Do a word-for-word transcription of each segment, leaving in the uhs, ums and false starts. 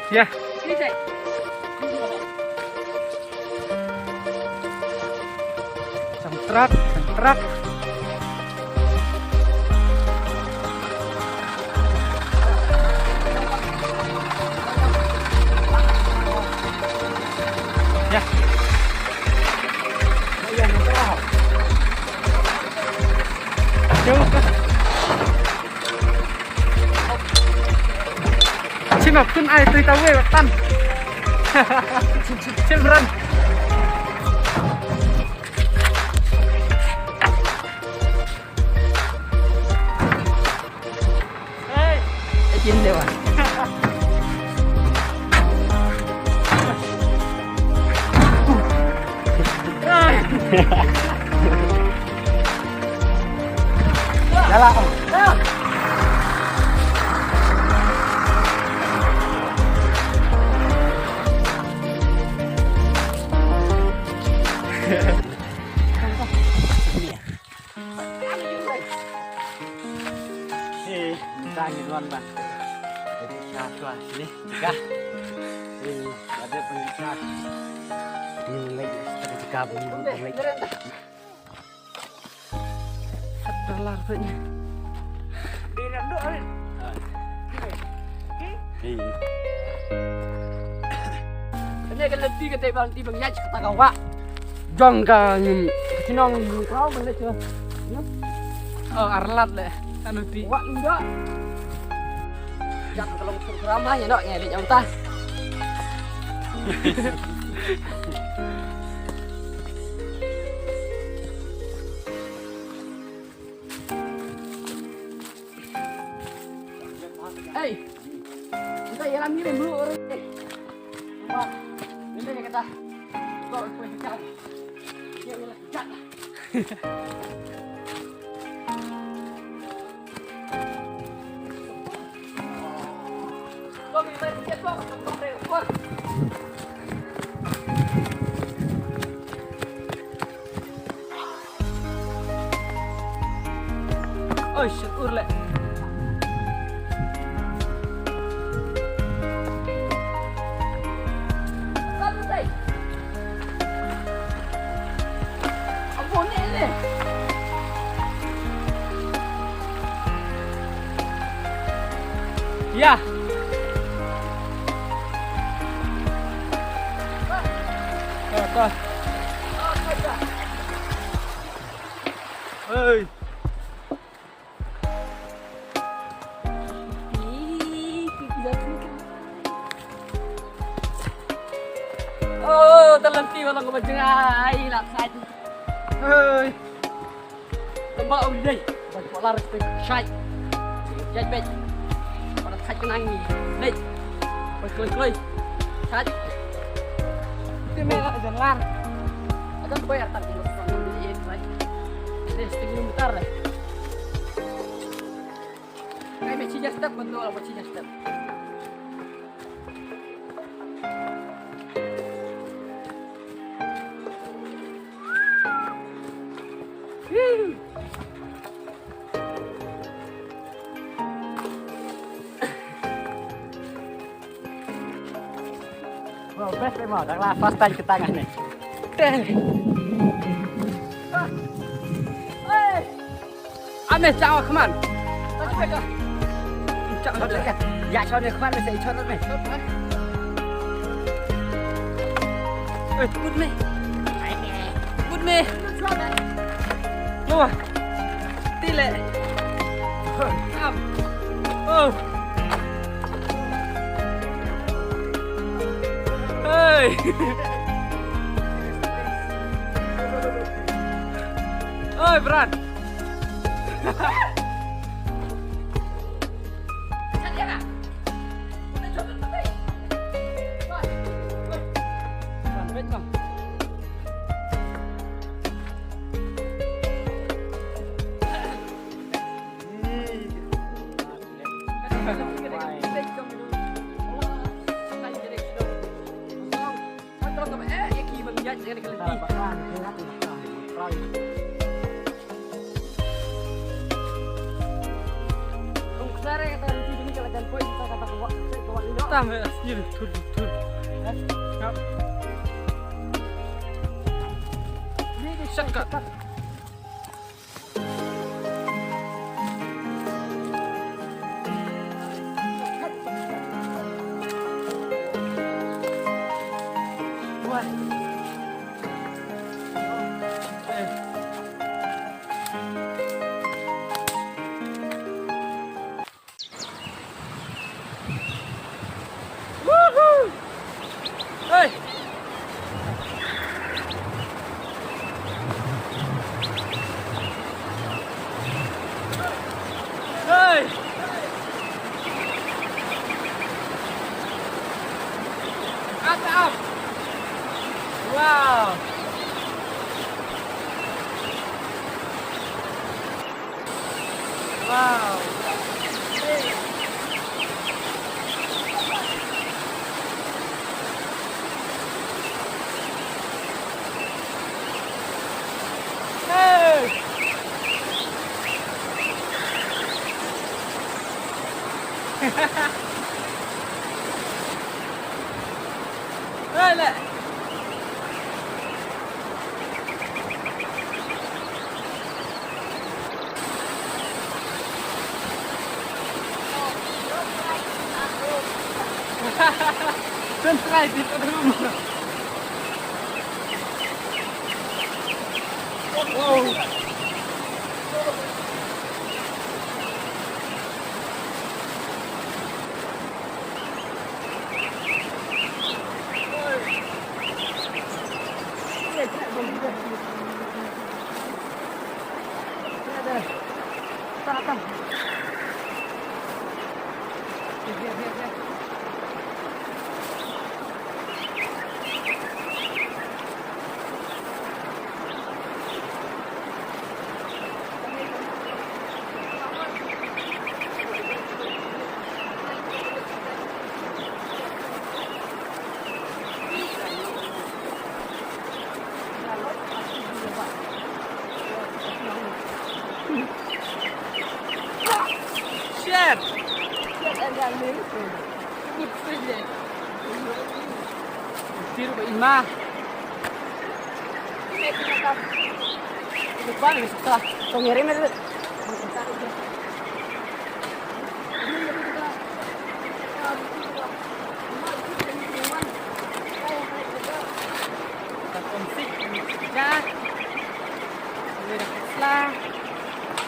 Ya. Sentrak, sentrak. Ya. Jauh kah? Chim ap tun ai tui ta wei wat tan. Chim ran. Hey. Chim deh, wah. Dah lah. Eh, minta ngi tuan bang. Jadi satu sini, tiga. Eh, ada pengikat. Ini lagi, tiga bunyi, bunyi. Dah lar pun. Di ram dok, Rin. Di. Kane ka lynti kata bang, ti bang ïaid kata ka wah. Jong ka, mm, ka shnong, mm, kau bang leit ka. Oh, arlat le. Kanu ti. Wah, indah. Jak ka long sur ramai, ya, nok, ya, leit jam tas. Hey, kita jalan ni dulu orang ni. Wah, ini dia kata. Kau boleh jalan. Dia ialah jalan. Oi, shit, ur le. Ya. Ka, ka. Hei. Oh, ta lynti ba long kaba jngai, la khat. Hei. Tang ba ong dei. Ban pok lar stek shai. Jai bet. Pada khat kena ngi. Dei. Bai kloi kloi. Shai. Te me la jan lar. Adan bai artan ki los ngi. Dei, stek ngi mutar dei. Kai me chi ja step, ban do la chi ja step. Wow, best emang, dah lah first time kita ngah ni. Teh. Ah. Hey. Ane, chao khman. Chao khman. Ya, chao ne khman, me se chao ne. Eh, put me. Put me. Noah. Tile. Am. Oh. Hey. Oi, Brad. Tang, eh, sendiri, tur, tur. Yap. Shortcut. Woohoo! Hey! Hey! Up, up! Wow! Wow. Hey. Hey, le. Don't try this at home. Oh. Shit! Tir ba ima. Ini ba ni sa. Tong yare na.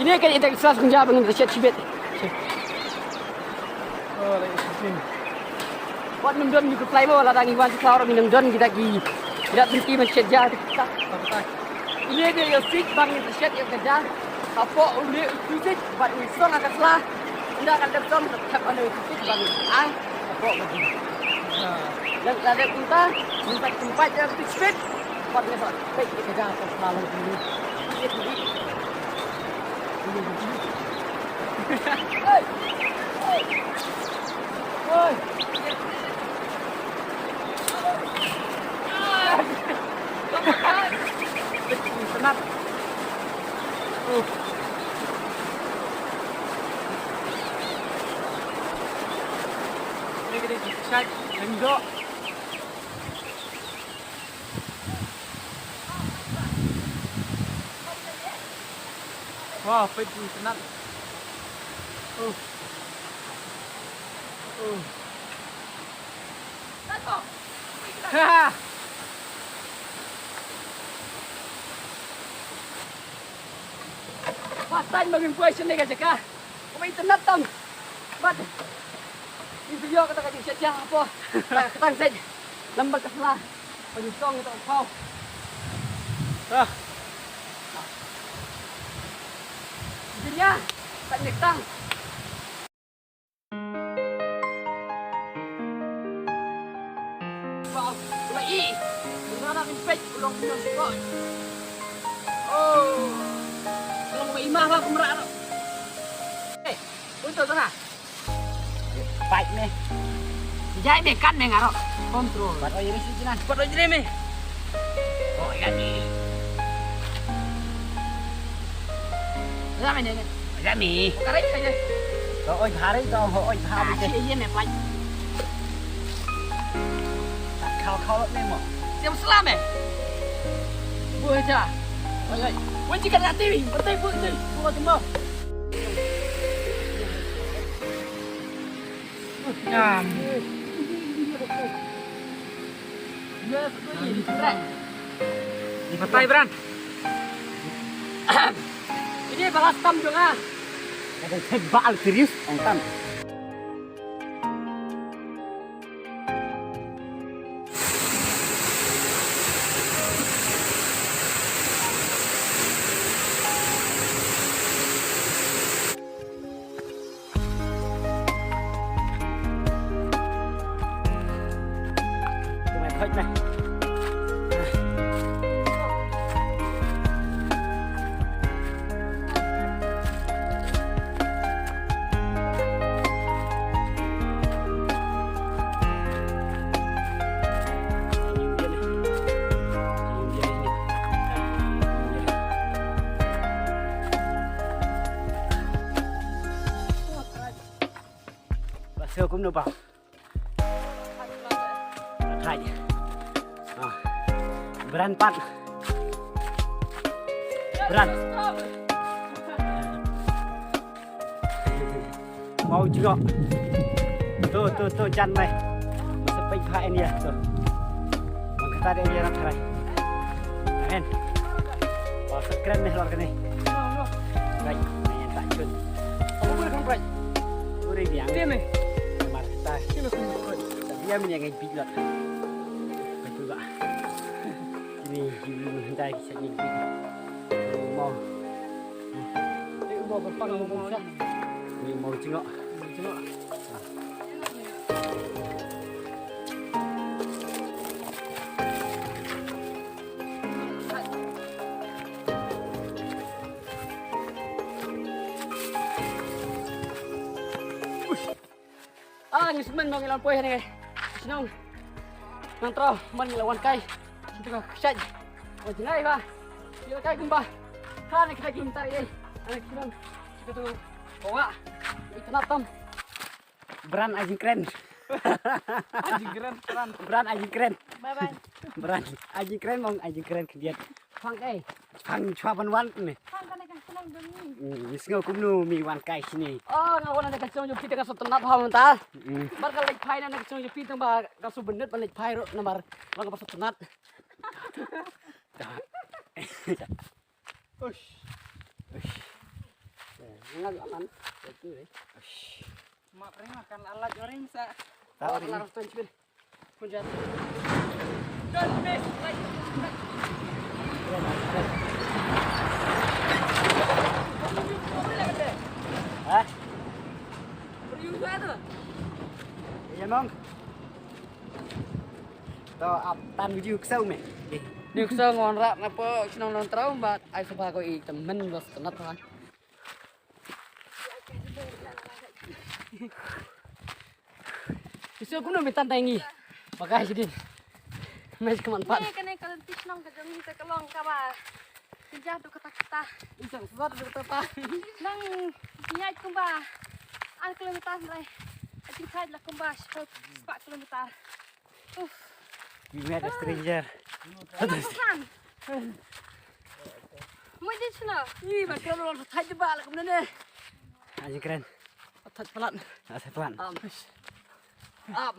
Ini ka ita sla sung ja bangin shet shibit. Oh, lagi sini. Wat nang don ni ku play mo la dang iwan sla orang nang don kita ki. Kita senti man shet ja. Ini dia yo sik bangin shet yo kerja. Apa ule fisik bat ni song akan sla. Unda kan dep song tep anu fisik bangin. Ah. Bok lagi. Lang lada kunta, minta tempat yang fix fit. Buat dia buat. Baik, dia kerja apa selalu dulu. Dia dulu. Dulu, dulu. Hei. Hei. Senap. Oh. Ini kita chat, enggak. Wah, peit internet. Uh. Uh. Ha. Pasan bagi poi sini ka jaka. Kami internet tam. Bat. Ini video kata ka jingshit hapo. Kata ka sej. Lambar ka sla. Panyusong ito ang pau. Ah. Jin ya. Tak nyektang. Ba, ba i. Ba na min pek ulong punya sipot. Oh. Ulong ba i mah ba kumra. Eh, untuk sana. Bike me. Jai me kan me ngaro. Control. Bat oi ris jinan. Bat oi jre me. Oh ya ni. Ya me ne. Ya me. Kare ya. To oi hari to ho oi hari. Ah, si ye me bike. Khau khau lok me mo. Siam slam eh. Buh aja. Oi oi. Wan jikan ati wi. Betai buh tu. Buh tu mo. Ngam. Ni batai Bran. Ini balas tam jong ah. Ada bal serius ong tam. Ba sơ kumno ba. Thait. Ah. Bran pat. Bran. Mau jrok. To to to jan mai. Masa pek pha en ya to. Mangkata de ya rat rai. En. Ba sa kren ne lor kane. Rai, ne ta chun. Abu boleh kan rai. Ure biang. Dia me. Mar ta. Dia me yang ngai big lot. Betul ba. Ini hiu hentai kisah ni big. Mau. Ini mau berpang mau. Ini mau jengok. Mau jengok. Ah, ngi smen ngi la poi hangne. Shnong. Nang tro man ngi la wan kai. Shnong ka kshai. Wan jngai ba. Ngi la kai kumba. Ha ne kai kumta ye. Ane shnong. Kitu. Konga. Itna tam. Bran ajin kren. Ajin kren, Bran. Bran ajin kren. Bye bye. Bran ajin kren mong ajin kren khyndiat. Phang kai. Phang chwa ban wan ne. Phang kane kan senang dong ni. Hmm, ni sngew kumno mi wan kai sini. Oh, nga wan ne ka chong jong phi tang ka sot tnat ha mynta. Hmm. Bar ka leit phai na ka chong jong phi tang ba ka su bendet ban leit phai ro namar ba ka ba sot tnat. Ush. Ush. Nga wan. Ush. Mat ring makan alat ring sa. Tahu ring. Lar ton chibin. Kunjan. Don't miss, like. Hah? Perlu juga tu. Iya, Mong. To ap tan video ksew me. Ni ksew ngon rak na po shnong nong trau ba ai sapa ko i temen bos tenat kan. Isu kuno minta tangi. Pakai sidin. Mes keman pat. Ni kene kalau tisnong ke jong ni ke kelong ka ba. Tinjah tu kata kata. Isang suat tu kata kata. Nang nyai kumba. An kilometer nrai. Ating kai la kumba sepak kilometer. Uf. We met a stranger. Ano pa kan? Mo din sna. Ih, ba kren lo thaj ba la kumne ne. Aji kren. Thaj palat. Asa plan. Am. Am.